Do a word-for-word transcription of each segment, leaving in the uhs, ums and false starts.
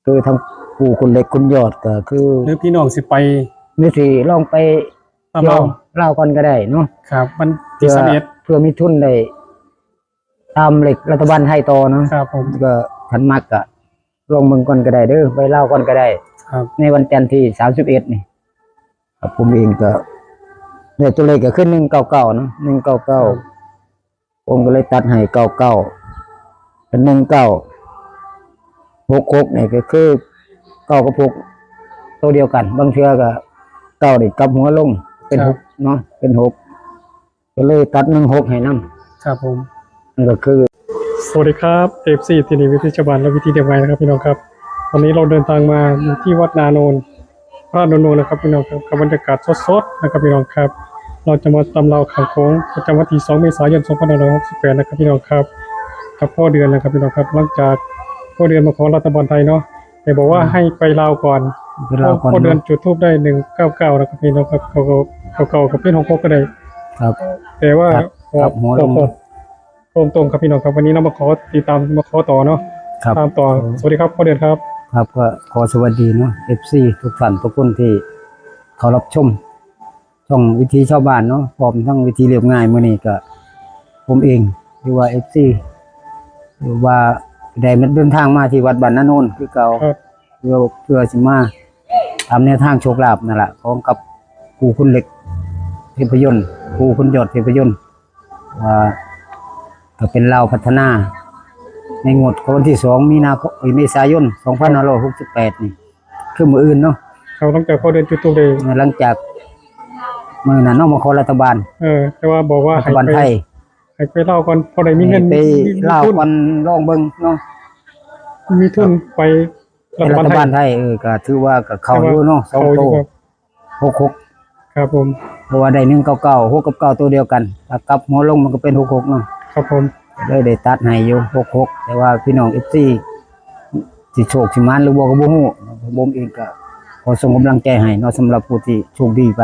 คือทางปู่คุณเหล็กคุณยอดก็คือ หรือพี่น้องสิไป หรือสิลองไป ตามลาว เที่ยวลาวก่อนก็ได้เนาะ ครับ วันที่ เพื่อ สิบเอ็ด เพื่อมีทุนได้ตามเลขรัฐบาลไทยต่อเนาะ ครับผม ก็คันมักก็ลองเบิ่งก่อนก็ได้เด้อ ไปลาวก่อนก็ได้ ครับ ในวันจันทร์ที่ สามสิบเอ็ด นี่ ครับ ผมเองก็ได้ตัวเลขก็คือ หนึ่งเก้าเก้า เนาะ หนึ่งเก้าเก้า ครับ ผมก็เลยตัดให้ เก้าเก้า เป็น หนึ่งเก้า หกหก นี่ก็คือ เก้า กับ หก ตัวเดียวกัน บางเทื่อก็ เก้า นี่กลับหัวลง เป็น ครับ หก เนาะ เป็น หก ก็เลยตัด หนึ่งหก ให้นำ ครับผม นั่นก็คือ สวัสดีครับ เอฟซี ที่นี่วิถีชาวบ้านและวิถีเรียบง่ายนะครับพี่น้องครับ วันนี้เราเดินทางมาอยู่ที่วัดนาโนน พระนนท์นะครับพี่น้องครับ กับบรรยากาศสดๆนะครับพี่น้องครับ เราจะมาตามลาวข้างโค้งประจำวันที่ สอง เมษายน สองพันห้าร้อยหกสิบแปด นะครับพี่น้องครับ กับพ่อเดือนนะครับพี่น้องครับ หลังจากพ่อเดือนมาขอรัฐบาลไทยเนาะ แต่บอกว่า อืม ให้ไปลาวก่อน ไปลาวก่อน พ่อเดือน เนาะ จุดธูปได้ หนึ่งเก้าเก้า นะครับพี่น้องครับ เขาก็ เก้าเก้า กับเป็น หกหก ก็ได้ ครับ แต่ว่า ครับ ขอ ครับ หัวลง ขอ ตรงๆครับพี่น้องครับ วันนี้เรามาขอติดตาม มาขอต่อเนาะ ครับ ตามต่อ ครับ สวัสดีครับพ่อเดือนครับ ครับ ก็ขอสวัสดีเนาะ เอฟซี ทุกท่านทุกคนที่เขารับชมช่องวิถีชาวบ้านเนาะ พร้อมทั้งวิถีเรียบง่าย มื้อนี้ก็ผมเอง หรือว่า เอฟซี หรือว่าได้เดินทางมาที่วัดบ้านนาโนนคือเก่า ครับ เพื่อ เพื่อสิมาตามแนวทางโชคลาภนั่นล่ะ ของกับปู่คุณเหล็กเทพยนต์ ปู่คุณยอดเทพยนต์ ว่าก็เป็นลาวพัฒนา ในงวดของวันที่ สอง มีนาคม เอ้ย เมษายน สองพันห้าร้อยหกสิบแปด นี่ คือมื้ออื่นเนาะ เขาหลังจากพ่อเดือนจุดธูปได้ หลังจากมื้อนั้นเนาะ มาขอรัฐบาล เออ แต่ว่าบอกว่า รัฐบาลไทย ให้ไป ให้ไปลาวก่อน พอได้มีเงิน ให้ไป มี มี ลาว ทุน ก่อน ลองเบิ่งเนาะ มีทุน ครับ ไปรัฐบาลไทย รัฐบาลไทย เออ ก็ถือว่าก็เข้าอยู่เนาะ แต่ว่า สอง เข้าอยู่ ตัว ครับ หกหก ครับผม เพราะว่าได้ หนึ่งเก้าเก้า หกกับเก้าตัวเดียวกัน ถ้ากลับหัวลงมันก็เป็น หกหก เนาะ ครับผม เลยได้ตัดให้อยู่ หกหก แต่ว่าพี่น้อง เอฟซี สิโชคสิหมานหรือบ่ก็บ่ฮู้ ผมเองก็ขอส่งกำลังใจให้เนาะ สำหรับผู้ที่โชคดีไป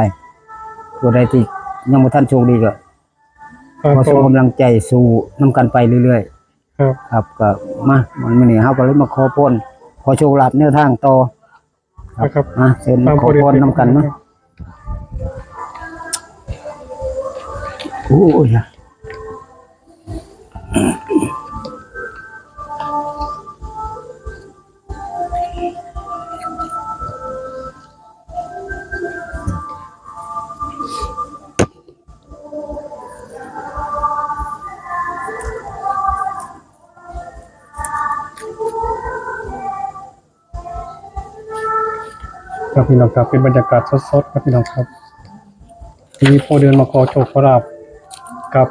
ผู้ใดที่ยังบ่ทันโชคดีก็ ครับ ขอส่งกำลังใจสู้นำกันไปเรื่อยๆ ครับ ครับ ก็มา มื้อนี้เฮาก็เลยมาขอพร ขอโชคลาภแนวทางต่อ ครับ นะครับ มา เชิญ ตาม ขอพรนำกันเนาะ โอ้ย ครับพี่น้องครับ เป็นบรรยากาศสดๆครับพี่น้องครับ มีพ่อเดือนมาขอโชคขอลาภกับ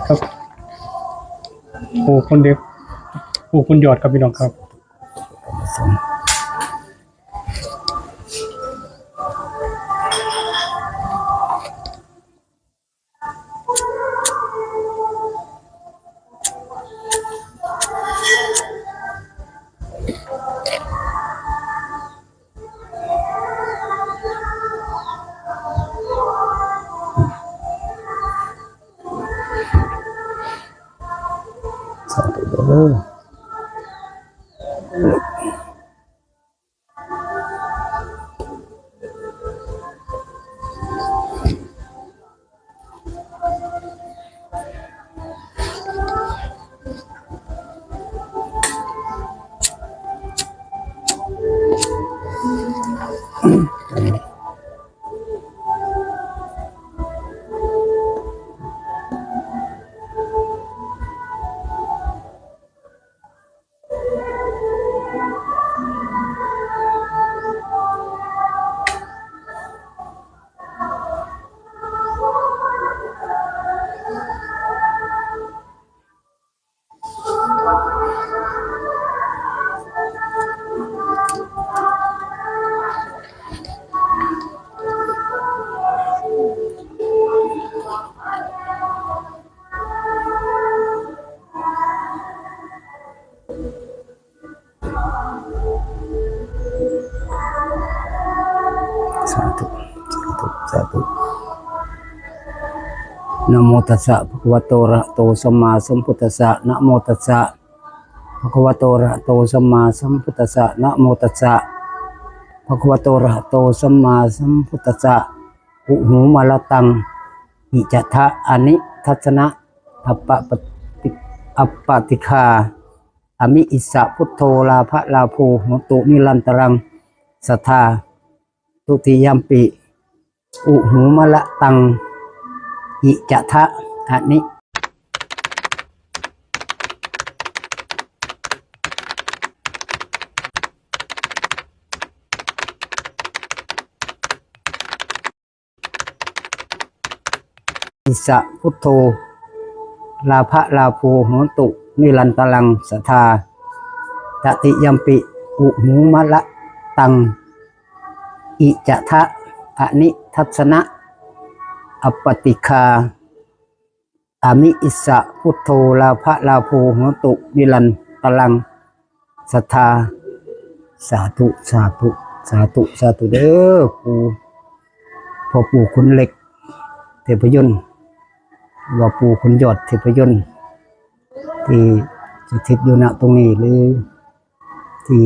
ครับ ปู่คนเด็ก ปู่คนยอดครับพี่น้องครับ สาธุเด้อ สาธุ สาธุ สาธุ นะโมตัสสะ ภะคะวะโต อะระหะโต สัมมาสัมพุทธัสสะ นะโมตัสสะ ภะคะวะโต อะระหะโต สัมมาสัมพุทธัสสะ นะโมตัสสะ ภะคะวะโต อะระหะโต สัมมาสัมพุทธัสสะ อุหูมะละตัง อิจะทะ อะนิทัสสนะ อัปปะปะติ อัปปะติคา อะมิอิสสะ พุทโธ ลาภะลาโภ โหตุ นิรันตะรัง สัทธา ทุติยัมปิ อุหูมะละตัง อิจะทะ อะนิ อิสสะ พุทโธ ลาภะลาโภ โหตุ นิรันตะรัง สัทธา ตติยัมปิ อุหูมะละตัง อิจะทะ อะนิทัสสนะ อัปปะติคา อะมิอิสสะ พุทโธ ลาภะลาโภ โหตุ นิรันตะรัง สัทธา สาธุ สาธุ สาธุ สาธุเด้อ ปู่ พ่อปู่ขุนเหล็ก เทพยนต์ หรือว่าปู่ขุนยอดเทพยนต์ ที่สถิตอยู่ ณ ตรงนี้ หรือที่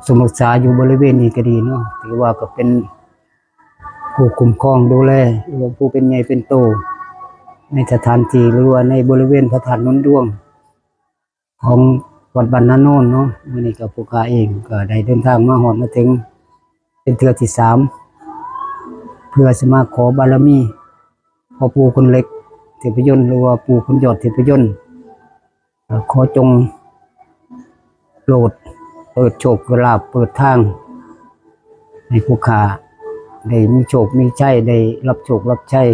สมรักษาอยู่บริเวณนี้ก็ดีเนาะ ถือว่าก็เป็นผู้คุ้มครองดูแล หรือว่าผู้เป็นใหญ่เป็นโต ในสถานที่ หรือว่าในบริเวณพระธาตุหนุนดวง ของวัดบ้านนาโนนเนาะ มื้อนี้ก็ผู้ข้าเองก็ได้เดินทางมาฮอดมาถึง เป็นเทื่อที่สาม เพื่อสิมาขอบารมีพ่อปู่ขุนเหล็กเทพยนต์ หรือว่าปู่ขุนยอดเทพยนต์ ขอจงโปรดเปิดโชคลาภ เปิดทาง ให้ผู้ข้าได้มีโชคมีชัย ได้รับโชครับชัย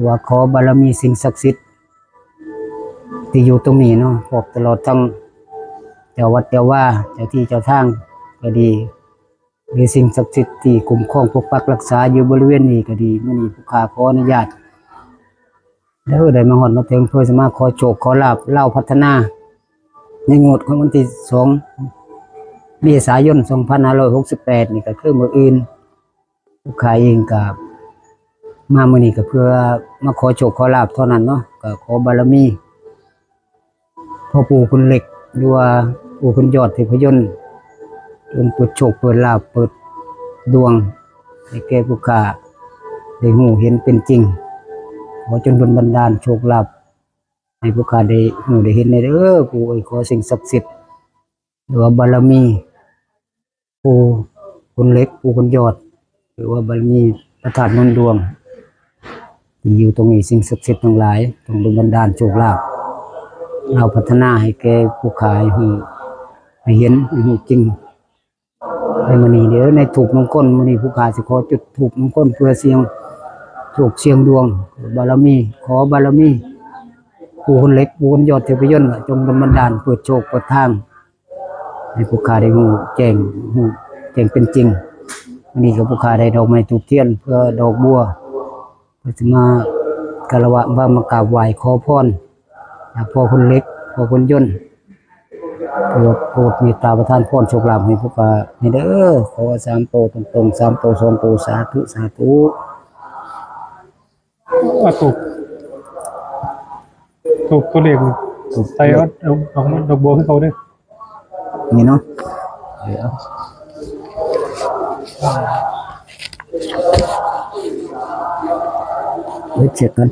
ว่าขอบารมีสิ่งศักดิ์สิทธิ์ ที่อยู่ตรงนี้เนาะ พร้อมตลอดทั้งเจ้าวัดเจ้าวา เจ้าที่เจ้าทางก็ดี หรือสิ่งศักดิ์สิทธิ์ที่คุ้มครองปกปักรักษาอยู่บริเวณนี้ก็ดี มื้อนี้ผู้ข้าขออนุญาตเด้อ ได้มาฮอดมาถึงเพื่อสิมาขอโชคขอลาภลาวพัฒนา ในงวดของวันที่สองเมษายนสองพันห้าร้อยหกสิบแปดนี่ก็คือมื้ออื่น ผู้ข้าเองก็มามื้อนี้ก็เพื่อมาขอโชคขอลาภเท่านั้นเนาะ ก็ขอบารมีพ่อปู่ขุนเหล็ก หรือว่าปู่ขุนยอดเทพยนต์ จงเปิดโชคเปิดลาภเปิดดวง ให้แก่ผู้ข้าได้ฮู้เห็นเป็นจริง ขอจงดลบันดาลโชคลาภให้ผู้ข้าได้ฮู้ได้เห็นแน่เด้อปู่เอ้ย ขอสิ่งศักดิ์สิทธิ์ หรือว่าบารมี ปู่ขุนเหล็ก ปู่ขุนยอด หรือว่าบารมีพระธาตุหนุนดวง ที่อยู่ตรงนี้ สิ่งศักดิ์สิทธิ์ทั้งหลาย จงดลบันดาลโชคลาภลาวพัฒนาให้แก่ผู้ข้าให้ฮู้ให้เห็นให้ฮู้จริง ในมื้อนี้เด้อ ในธูปมงคล มื้อนี้ผู้ข้าสิขอจุดธูปมงคลเพื่อเสี่ยงโชคเสี่ยงดวง บารมี ขอบารมีปู่ขุนเหล็ก ปู่ขุนยอดเทพยนต์ จงดลบันดาลเปิดโชคเปิดทาง ให้ผู้ข้าได้ฮู้แจ้ง ฮู้แจ้งเป็นจริง มื้อนี้ก็ผู้ข้าได้ดอกไม้ธูปเทียน เพื่อดอกบัว เพื่อสิมาคารวะ มากราบไหว้ขอพรจากพ่อขุนเหล็ก พ่อขุนยนต์ เพื่อโปรดเมตตาประทานพรโชคลาภให้ผู้ข้าให้เด้อ ขอสามโตตรงๆ สามโตสองโต สาธุ สาธุ ว่าถูก ถูกตัวเลขนี่ ถูก ใส่ว่าดอก ดอก ดอกบัวคือเขาเด้อ นี่เนาะ เดี๋ยว เฮ้ย เช็คกัน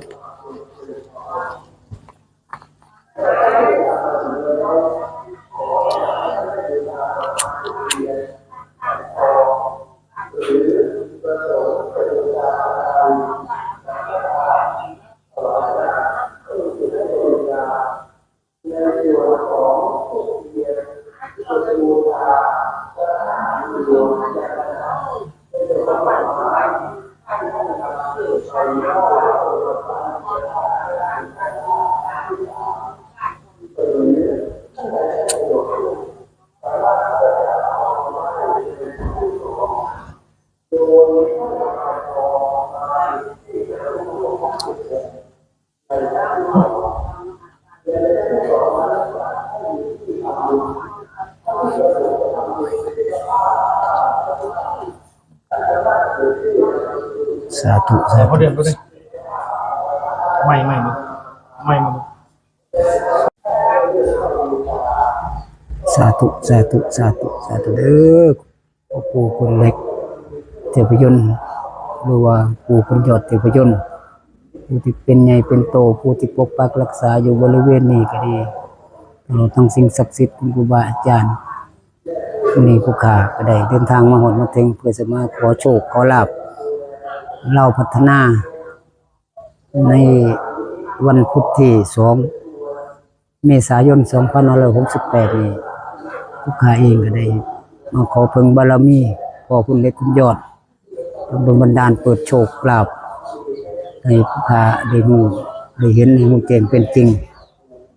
สาธุ สาธุ เดี๋ยวเขาเดินไปเลย สาธุ สาธุ สาธุ สาธุเด้อ พ่อปู่คุณเหล็กเทพยนต์ หรือว่าปู่คุณยอดเทพยนต์ ผู้ที่เป็นใหญ่เป็นโต ผู้ที่ปกปักรักษาอยู่บริเวณนี้ก็ดี ตลอดทั้งสิ่งศักดิ์สิทธิ์ คุณครูบาอาจารย์ มื้อนี้ผู้ข้าก็ได้เดินทางมาฮอดมาถึง เพื่อจะมาขอโชคขอลาภ ลาวพัฒนา ในวันพุธที่สองเมษายนสองพันห้าร้อยหกสิบแปดนี้ ผู้ข้าเองก็ได้มาขอเพิ่งบารมีพ่อคุณเหล็กคุณยอด เพิ่นบันดาลเปิดโชคลาภให้ผู้ข้าได้ฮู้ได้เห็น ให้ฮู้แจ้งเป็นจริง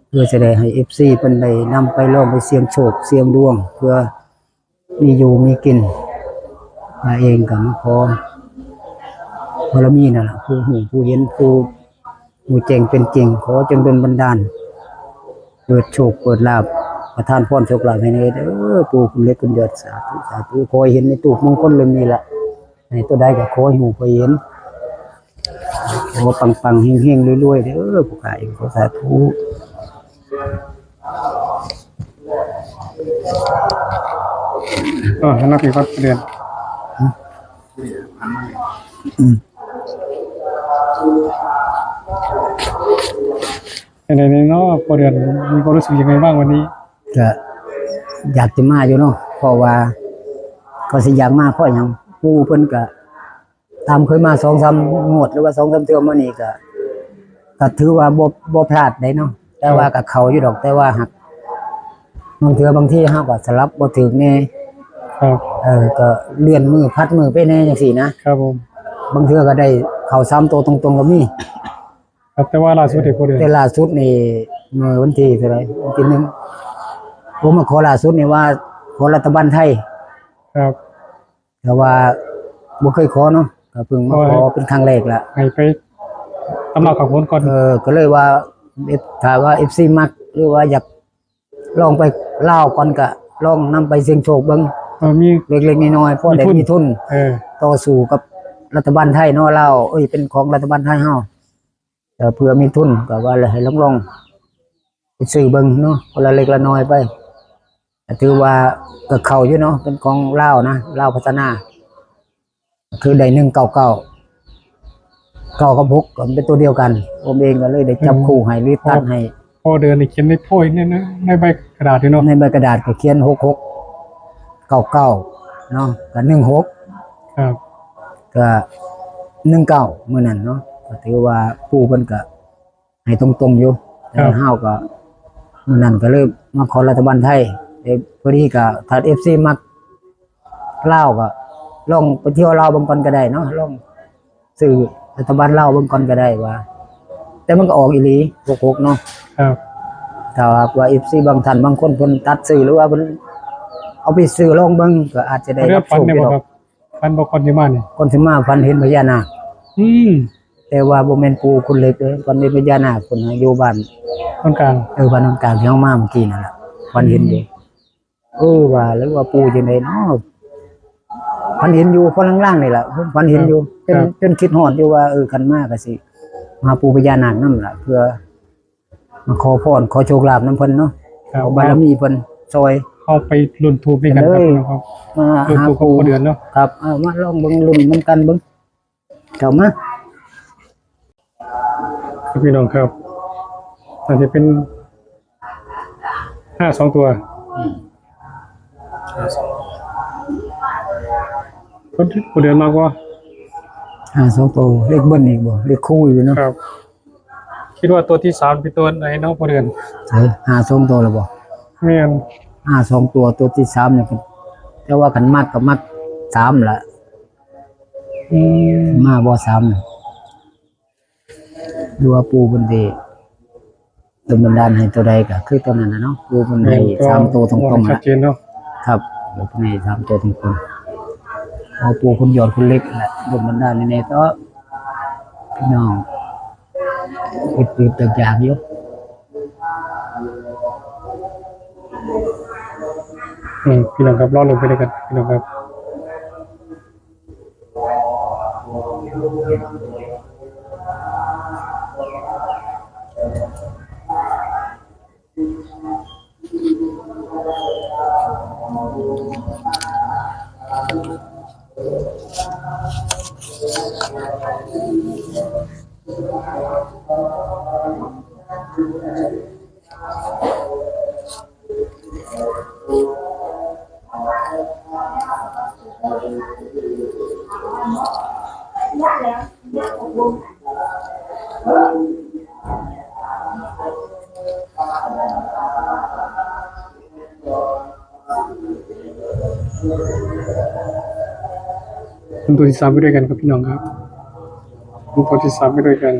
เพื่อจะได้ให้เอฟซีเพิ่นได้นำไปลองไปเสี่ยงโชคเสี่ยงดวง เพื่อมีอยู่มีกิน ข้าเองก็มาขอบารมีนั่นล่ะ ผู้ฮู้ผู้เห็น ผู้ฮู้แจ้งเป็นจริง ขอจงดลบันดาล เปิดโชคเปิดลาภ ประทานพรโชคลาภให้แน่เด้อ ปู่คุณเหล็กคุณยอด สาธุ สาธุ ขอให้เห็นในตู้มงคลเล่มนี้ล่ะ ให้ตัวใดก็ขอให้ฮู้ขอให้เห็น ขอปังๆ เฮงๆ รวยๆ เด้อ ผู้ข้าเองขอสาธุ อ่า นับอีกครับ เดือน อืม ในๆ เนาะ พอเดือน มีความรู้สึกยังไงบ้างวันนี้? ก็อยากจะมาอยู่เนาะ เพราะว่า ก็สิอยากมาเพราะหยัง ปู่เพิ่นก็ ตามเคยมาสองสามงวด หรือว่าสองสามเทื่อมานี่ก็ ก็ถือว่าบ่ บ่พลาดได้เนาะ แต่ว่า ครับ ก็เข้าอยู่ดอก แต่ว่าหาก บางเทื่อบางทีเฮาก็สลับบ่ถืกแน่ ครับ เออ ก็เลื่อนมือพัดมือไปแน่จังซี้นะ ครับผม บางเทื่อก็ได้เข้าสามตัวตรงๆ ก็มี ครับ แต่ว่าล่าสุดนี่พอดี แต่ล่าสุดนี่ เมื่อวันที่เท่าไหร่ วันที่หนึ่ง ผมมาขอล่าสุดนี่ว่าขอรัฐบาลไทย ครับ แต่ว่าบ่เคยขอเนาะ ก็เพิ่งมาขอเป็นครั้งแรกละ ให้ไปตำราข้างบนก่อน เออ ก็เลยว่า เอฟ ถ้าว่าเอฟซีมัก หรือว่าอยากลองไปลาวก่อน ก็ลองนำไปเสี่ยงโชคเบิ่ง เออ มี เล็กๆ น้อยๆ พอได้มีทุน มีทุน เออ ต่อสู้กับรัฐบาลไทยเนาะ ลาว เอ้ย เป็นของรัฐบาลไทยเฮา แต่เผื่อมีทุนก็ว่าเลยให้ลองๆ ไปซื้อเบิ่งเนาะ คนละเล็กละน้อยไป ก็ถือว่าก็เข้าอยู่เนาะ เป็นของลาวนะ ลาวพัฒนา คือได้หนึ่งเก้าเก้า เก้ากับหกก็เป็นตัวเดียวกัน ผมเองก็เลยได้จับคู่ให้ หรือตัดให้ พอเดือนนี่เขียนในโพยเนี่ยนะ ในใบกระดาษนี่เนาะ ในใบกระดาษก็เขียนหกหก เก้าเก้า เนาะ กับหนึ่งหก ครับ ก็หนึ่งเก้า มื้อนั้นเนาะ ก็ถือว่าปู่เพิ่นก็ ให้ตรงๆ อยู่ ครับ แต่เฮาก็ มื้อนั้นก็เลยมาขอรัฐบาลไทย แต่พอดีก็ถ้าเอฟซีมักลาวก็ลองไปเที่ยวลาวเบิ่งก่อนก็ได้เนาะ ลองซื้อรัฐบาลลาวเบิ่งก่อนก็ได้ว่า แต่มันก็ออกอีหลี หกหก เนาะ ครับ ถ้าหากว่าเอฟซีบางท่านบางคนเพิ่นตัดซื้อ หรือว่าเพิ่นเอาไปซื้อลองเบิ่ง ก็อาจจะได้รับโชคอยู่ดอก ฝันบ่ ก่อนสิมานี่ ก่อนสิมาฝันเห็นพญานาค อืม แต่ว่าบ่แม่นปู่คุณเหล็กเด้อ ฝันเห็นพญานาค คุณน่ะ อยู่บ้านโนนกลาง เออ บ้านโนนกลางที่เฮามาเมื่อกี้นั่นล่ะ ฝันเห็นอยู่ เออ ว่าแล้วว่าปู่จังได๋เนาะ ฝันเห็นอยู่ พอลางๆ นี่ล่ะ ผมฝันเห็นอยู่ ครับ จน ครับ จนคิดฮอดอยู่ว่า เออ คันมาก็สิมาปู่พญานาคนำล่ะ เพื่อ มาขอพร ขอโชคลาภนำเพิ่นเนาะ ครับ ขอบารมีเพิ่นซอย เข้าไปลุ้นธูปด้วยกันครับ เอ้ย พี่น้องครับ มา ลุ้นธูปกับ หาปู่ พ่อเดือนเนาะ ครับ เอามาลองเบิ่ง ลุ้นนำกันเบิ่ง เข้ามา ครับพี่น้องครับ อาจจะเป็น ห้าสองตัว อืม พ่อ พ่อเดือนมากกว่า ห้าสองตัว เลขเบิ้ลอีกบ่ เลขคู่อยู่เนาะ ครับ คิดว่าตัวที่สามเป็นตัวไหนเนาะพ่อเดือน ใช่ ห้าสองตัวแล้วบ่ แม่น ห้าสองตัว ตัวที่สามนี่ แต่ว่าคันมักก็มักสามล่ะ อืม มาบ่สามน่ะ หรือว่าปู่เพิ่นสิดลบันดาลให้ตัวใดก็คือตัวนั้นน่ะเนาะ ปู่เพิ่นให้ แม่น ก็ สามตัวตรงๆ ชัดเจนเนาะ ล่ะ ครับ ปู่เพิ่นให้สามตัวตรงๆ เอาปู่คุณยอดคุณเหล็กแหละ ดลบันดาลให้แน่เถาะ พี่น้อง อึดๆ อยากๆ อยู่ อืม พี่น้องครับ รอลุ้นไปด้วยกัน พี่น้องครับ ลุ้นตัวที่สามไปด้วยกันครับพี่น้องครับ ลุ้นตัวที่สามไปด้วยกัน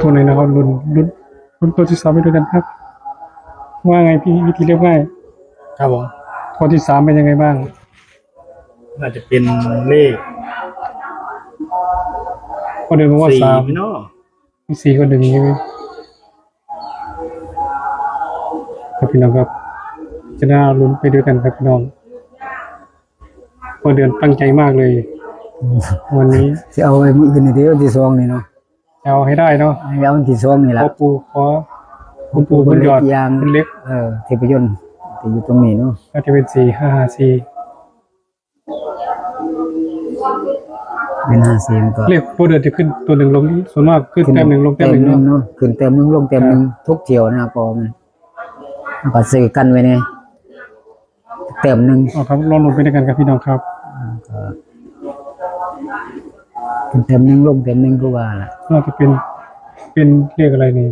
ตัวไหนนะครับ ลุ้น ลุ้น ลุ้นตัวที่สามไปด้วยกันครับ ว่าไงพี่ วิธีเรียกง่าย ครับผม ตัวที่สามเป็นยังไงบ้าง น่าจะเป็นเลข ก็เดินมาว่า สี่ สาม ไหมเนาะ มีสี่ก็หนึ่งใช่ไหม ครับพี่น้องครับ จะได้ลุ้นไปด้วยกันครับพี่น้อง พ่อเดือนตั้งใจมากเลย วันนี้ สิเอาไว้มื้ออื่นนี่เด้อ วันที่สองนี่เนาะ เอาให้ได้เนาะ ให้เอาวันที่สองนี่ล่ะ ขอปู่ ขอคุณปู่ คุณยอด คุณเล็ก เออ เทพยนต์ที่อยู่ตรงนี้เนาะ น่าจะเป็นสี่ห้าห้าสี่ เป็นห้าสี่มันก็ เลขพ่อเดือนจะขึ้นตัวหนึ่งลง ส่วนมากขึ้นแต้มหนึ่งลงแต้มหนึ่งเนาะ ขึ้นแต้มหนึ่งลงแต้มหนึ่ง ครับ ทุกเที่ยวนะ เพราะมัน มันก็ซื้อกันไว้แน่ แต้มหนึ่ง อ๋อครับ รอลุ้นไปด้วยกันครับพี่น้องครับ อ่า ก็ขึ้นแต้มหนึ่งลงแต้มหนึ่งคือว่าล่ะ น่าจะเป็น เป็นเลขอะไรนี่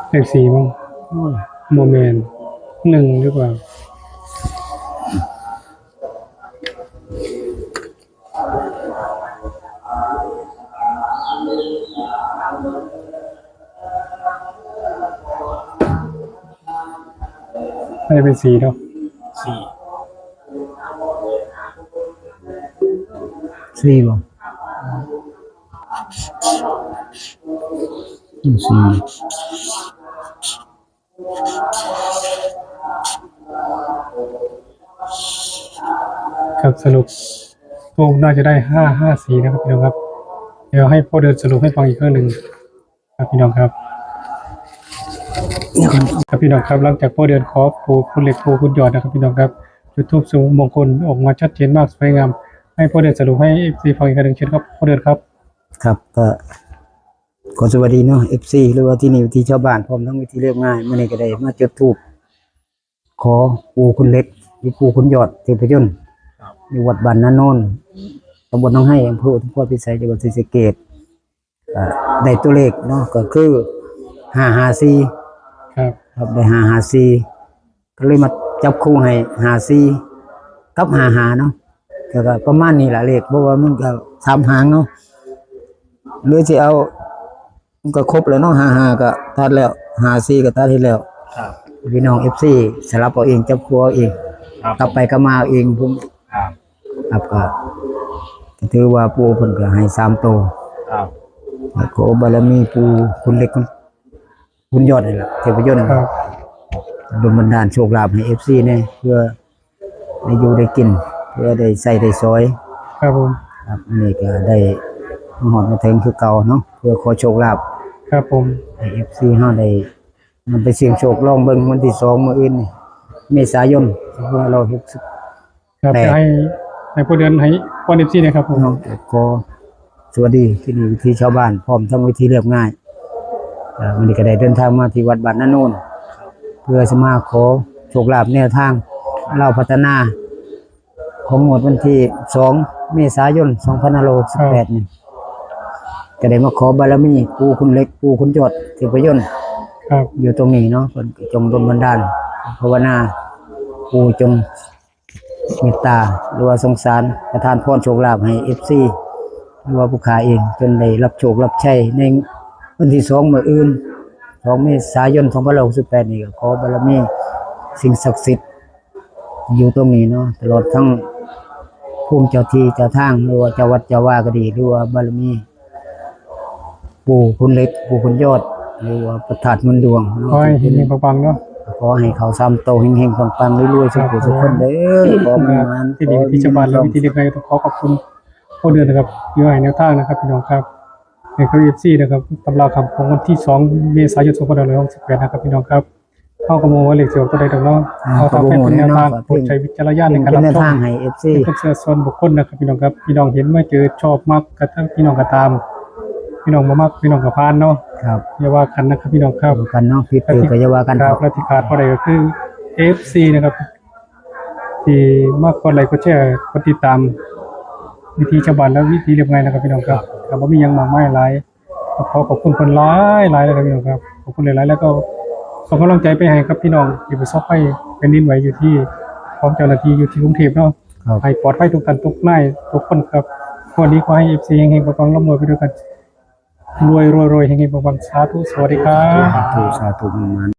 เลขสี่มั้ง โอ้ย บ่แม่น หนึ่งหรือเปล่า น่าจะเป็นสี่เนาะ สี่ สี่บ่ อืม สี่ ครับ สรุป ทูปน่าจะได้ห้าห้าสี่นะครับพี่น้องครับ เดี๋ยวให้พ่อเดือนสรุปให้ฟังอีกครั้งหนึ่งครับพี่น้องครับ ครับพี่น้องครับ หลังจากพ่อเดือนขอปู่คุณเหล็กปู่คุณยอดนะครับพี่น้องครับ จุดธูปสู่มงคลออกมาชัดเจนมากสวยงาม ให้พ่อเดือนสรุปให้เอฟซีฟังอีกครั้งหนึ่ง เชิญครับพ่อเดือนครับ ครับ ก็ ขอสวัสดีเนาะ เอฟซี หรือว่าที่นี่ที่ชาวบ้านพร้อมทั้งวิธีเรียบง่าย มื้อนี้ก็ได้มาจุดธูปขอปู่คุณเหล็ก หรือปู่คุณยอดเทพยนต์ ครับ อยู่วัดบ้านนาโนน ตำบลหนองไฮ อำเภออุทุมพรพิสัย จังหวัดศรีสะเกษ อ่า ได้ตัวเลขเนาะ ก็คือ ห้าห้าสี่ ครับ ครับ ได้ ห้าห้าสี่ ก็เลยมาจับคู่ให้ ห้าสี่ กับ ห้าห้า เนาะ แล้วก็ประมาณนี้ล่ะเลข เพราะว่ามันก็สามหางเนาะ หรือสิเอา มันก็ครบแล้วเนาะ ห้าห้า ก็ตัดแล้ว ห้าสี่ ก็ตัดให้แล้ว ครับ พี่น้อง เอฟซี สลับเอาเอง จับคู่เอาเอง ครับ กลับไปกลับมาเอาเอง ผม ครับ ครับ ก็ ก็ถือว่าปู่เพิ่นก็ให้สามตัว ครับ แล้วก็บารมีปู่คุณเหล็ก คุณยอดนี่แหละ เทพยนต์ ครับ ดลบันดาลโชคลาภให้ เอฟซี แน่ เพื่อได้อยู่ได้กิน เพื่อได้ใช้ได้สอย ครับผม ครับ นี่ก็ได้มาฮอดมาถึงคือเก่าเนาะ เพื่อขอโชคลาภ ครับผม ให้ เอฟซี เฮาได้นำไปเสี่ยงโชคลองเบิ่งวันที่สองมื้ออื่นนี่ เมษายน สองพันห้าร้อยหกสิบ ครับ แปด จะให้ ให้พ่อเดือนให้พ่อเอฟซีนะครับผม เนาะ ก็สวัสดีที่นี่วิถีชาวบ้าน พร้อมทั้งวิธีเรียบง่าย อ่า วันนี้ก็ได้เดินทางมาที่วัดบ้านนาโนน เพื่อจะมาขอโชคลาภแนวทางลาวพัฒนา ข ของงวดวันที่สองเมษายนสองพันห้าร้อยหกสิบแปดนี่ ก็ได้มาขอบารมีปู่คุณเหล็ก ปู่คุณยอดเทพยนต์ ครับ อยู่ตรงนี้เนาะ เพิ่นก็จงดลบันดาลภาวนา ปู่จงเมตตา หรือว่าสงสารประทานพรโชคลาภให้เอฟซี หรือว่าผู้ข้าเอง จนได้รับโชครับชัยในวันที่สองมื้ออื่น สองเมษายนสองพันห้าร้อยหกสิบแปดนี่ ก็ขอบารมีสิ่งศักดิ์สิทธิ์อยู่ตรงนี้เนาะ ตลอดทั้งภูมิเจ้าที่เจ้าทาง หรือว่าเจ้าวัดเจ้าวาก็ดี หรือว่าบารมี ปู่คุณเหล็ก ปู่คุณยอด หรือว่าพระธาตุเงินดวงเนาะ ขอให้เฮงๆปังๆเนาะ ขอให้เขาสามโตเฮงๆปังๆรวยๆสุขๆทุกคนเด้อ ขอมันมัน ที่นี่ที่ชาวบ้านและวิธีเรียกไงต้องขอขอบคุณพ่อเดือนนะครับที่ให้แนวทางนะครับพี่น้องครับ ในคลิปเอฟซีนะครับ ตำราคำของวันที่สองเมษายนสองพันห้าร้อยหกสิบแปดนะครับพี่น้องครับ เข้ากับโมเลขเสียวตัวใดดอกเนาะ อ่า เอาตาม ขอบคุณ เป็นแนวทาง เนาะ โปรดใช้วิจารณญาณใน เป็น การ เป็น รับ แนว ชม ทางให้เอฟซี เป็นความเชื่อส่วนบุคคลนะครับพี่น้องครับ พี่น้องเห็นไม่เจอชอบมักกระทั่งพี่น้องก็ตาม พี่น้องบ่มักพี่น้องก็ผ่านเนาะ ครับ อย่าว่ากันนะครับพี่น้องครับ ดูกันเนาะ ผิดถือก็อย่าว่ากัน ครับ ครับ และที่ขาดบ่ได้ก็คือเอฟซีนะครับ ที่มากดไลค์กดแชร์กดติดตาม วิธีชาวบ้านและวิธีเรียบง่ายนะครับพี่น้องครับครับบ่มีหยังมากมายหลาย ขอขอบคุณคนหลายหลายเลยครับพี่น้องครับ ขอบคุณหลายๆแล้วก็ส่งกำลังใจไปให้ครับพี่น้องที่ประสบภัยแผ่นดินไหวอยู่ที่ของเจ้าหน้าที่อยู่ที่กรุงเทพฯเนาะ ครับ ให้ปลอดภัยทุกท่านทุกนายทุกคนครับวันนี้ขอให้เอฟซีเฮงๆปังๆร่ำรวยไปด้วยกันรวยรวยรวยเฮงๆปังๆสาธุสวัสดีครับ สาธุสาธุมัน